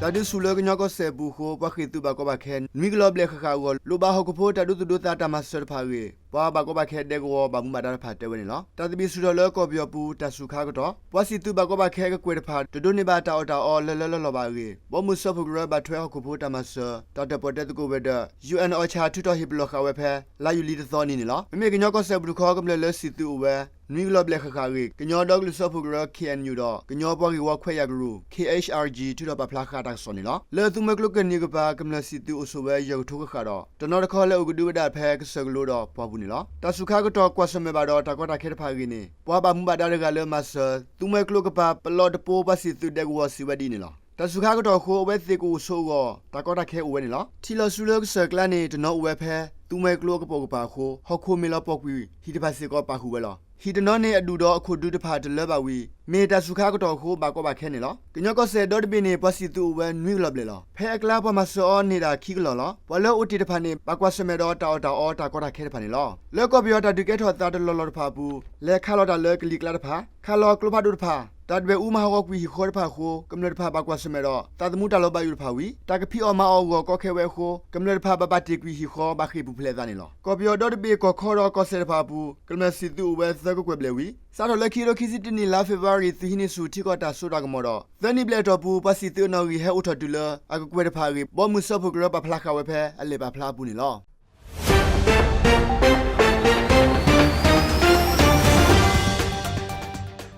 တၢ်ဒုးဆူၣ်လၢကညီကီၢ်စဲၣ်အပူၤအဃိ ပှၤဃ့ၢ်သုးဘၣ်ကီဘၣ်ခဲ နွံကလီၤဘျဲၣ်ဃၣ်ဃၣ်အဂီၢ် လိၣ်ဘၣ်ဟီၣ်ခိၣ်ဖိတၢ်ဒိသူၣ်ဒိသးတၢ်မၤစၢၤတဖၣ်အဂ့ၢ် ပှၤဘၣ်ကီဘၣ်ခဲဒဲကဝီၤ ဘၣ်မူဘၣ်ဒါတဖၣ်တဲဝဲန့ၣ်လီၤ. တၢ်သဘံၣ်ဆူၣ်ထီၣ်လၢကီၢ်ပယီၤပူၤ တၢ်ဆူးခါကတီၢ် ပှၤစံၣ်သုးဘၣ်ကီဘၣ်ခဲကကွဲၢ်တဖၣ် တဒိးန့ၢ်ဘၣ်တၢ်အီၣ်တၢ်အီလၢလၢလီၢ်လီၢ်ဘၣ်အဂ့ၢ် ဘီမုၢ်စၢဖှိၣ်ကရၢ ဘၣ်ထွဲဟီၣ်ခိၣ်ဖိတၢ်မၤစၢၤ တၢ်တၢၣ်ပီၣ်တဲသကိးဝဲၤဒၢး ယူၣ်အဲၣ်ၣ် ထုးထီၣ်ဟ့ၣ်ပလီၢ်ဃာ်ဝဲဖဲ လါယူၤလံတသီအနံၤန့ၣ်လီၤ. မ့မ့ၢ်ကညီကီၢ်စဲၣ်ပူၤတခီ ကမျၢၢ်လၢစံၣ်သုးအိၣ်ဝဲ နွံကလီၤဘျဲၣ်ဃၣ်ဃၣ်အဂ့ၢ် ကညီဒီကလုာ်စၢဖှိၣ်ကရၢ ခ့ၣ်အဲၣ်ယူၣ် ဒီး ကညီပှၤဂ့ၢ်ဝီခွဲးယာ်ကရူၢ် ခ့ၣ်အ့ၣ်ချ်အၣ်ကၠံ ထုးထီၣ်ပာ်ဖျါဃာ်တၢ်ကစီၣ်န့ၣ်လီၤ. လၢသူမှဲကျိကနံၣ်အကပၤ ကမျၢၢ်စံၣ်သုးအိၣ်ဆိးဝဲ ယဲၢ်ကထိဃၣ်ဃၣ်ဒီး တနီၤတခီလၢအိၣ်ကဒုဝဲဒၣ်ဖဲကစၢၢ်ကလိဒီးပှၢ်ပူၤန့ၣ်လီၤ. တၢ်ဆူးခါကတီၢ်ကွၢ်ဆၢၣ်မဲာ်ဘၣ်ဒီးတၢ်ကီတၢ်ခဲတဖၣ်အဂ့ၢ်န့ၣ် ပှၤဘၣ်မူဘၣ်ဒါတဂၤလၢမၤစၢၤ သူမှဲကျိကပၤ ပလီၢ်တပီ ပှၤစံၣ်သုးဒဲကဝီၤစံးဝဲဒ်အံၤန့ၣ်လီၤ. တၢ်ဆူးခါကတီၢ်အဃိ အဝဲသ့ၣ်ကအိၣ်ဆိးအဂီၢ် တၢ်ကီတၢ်ခဲအိၣ်ဝဲန့ၣ်လီၤ. ထံလီၤဆူလၢကစၢၢ်ကျါန့ၣ် တနီၤအိၣ်ဝဲဖဲ သူမှဲကျိအကပိာ်ကပၤအဃိ ဟီၣ်ခိၣ်မ့ၢ်လီၤပှီၢ်ကွံာ် ဟံၣ်တဖၣ်စ့ၢ်ကီးပာ်ဃုာ်ဝဲလီၤ. ဟံၣ်တနီၤန့ၣ် အဒူၣ်ဒီးအခိၣ်ဒူတဖၣ်တလၢဘၣ်ဝံၤ မ့ၢ်တၢ်ဆူးခါကတီၢ်အဃိ ဘၣ်ကီဘၣ်ခဲန့ၣ်လီၤ. ကညီကီၢ်စဲၣ်ဒီတဘ့ၣ်န့ၣ် ပှၤစံၣ်သုးအိၣ်ဝဲနွံကလီၤဘျဲၣ်လီၤ. ဖဲအကျါပှၤမၤစၢၤအီၤန့ၢ်ဒၣ်ခံကလီၤလီၤ. ပှၤလၢအိၣ်တ့ၢ်တဖၣ်န့ၣ် ဘၣ်ကွၢ်ဆၢၣ်မဲာ်ဒီးတၢ်အီၣ်တၢ်အီတၢ်ကီတၢ်ခဲတဖၣ်န့ၣ်လီၤ. လၢကီၢ်ပယီၤတၢ်ဒုးကဲထီၣ်သးတလီၢ်လီၢ်တဖၣ်အပူၤ လဲၤခးလီၤတၢ်လၢကလံၤကျါတဖၣ် ခးလီၤကျိဖးဒိၣ်တဖၣ် တၢ်ဒွဲၣ်အူမၤဟးဂီၤကွံာ်ဟံၣ်ဃီတဖၣ်အဃိ ကမျၢၢ်တဖၣ်ဘၣ်ကွၢ်ဆၢၣ်မဲာ်ဒီး သးသမူတၢ်လီၤဘၣ်ယိၣ်တဖၣ်ဝံၤ တၢ်ကဖံးအီၣ်မၤအီၣ်အဂီၢ်ကီခဲဝဲအဃိ ကမျၢၢ်တဖၣ်ဘၣ်ပာ်တ့ၢ်ကွံာ်ဟံၣ်ဃီ ဘၣ်ဃ့ၢ်ပူၤဖျဲးအသးန့ၣ်လီၤ. ကီၢ်ပယီၤဒီတဘ့ၣ်ကီၢ်ခီဒီးကီၢ်စဲၣ်တဖၣ်အပူၤ ကမျၢၢ်စံၣ်သုးအိၣ်ဝဲသၢကကွဲၢ်ဘျဲၣ်ဝံၤ စးထီၣ်လၢခံကထိခံဆံတၢနံၣ် လါဖ့ၤဘြူၤအါရံၤ သုးဟံးန့ၢ်ဆူၣ်ထံကီၢ်တၢ်စိတၢ်ကမီၤဒီး သၢနံၣ်ဘျဲၣ်အတီၢ်ပူၤ ပှၤစံၣ်သုးအနီၣ်ဂံၢ်ဟဲအိၣ်ထီၣ်တုၤလၢ အကကွဲၢ်တဖၣ်အဂ့ၢ် ဘီမုၢ်စၢဖှိၣ်ကရၢပာ်ဖျါဃာ်ဝဲဖဲအလဲၤပာ်ဖျါအပူၤန့ၣ်လီၤ.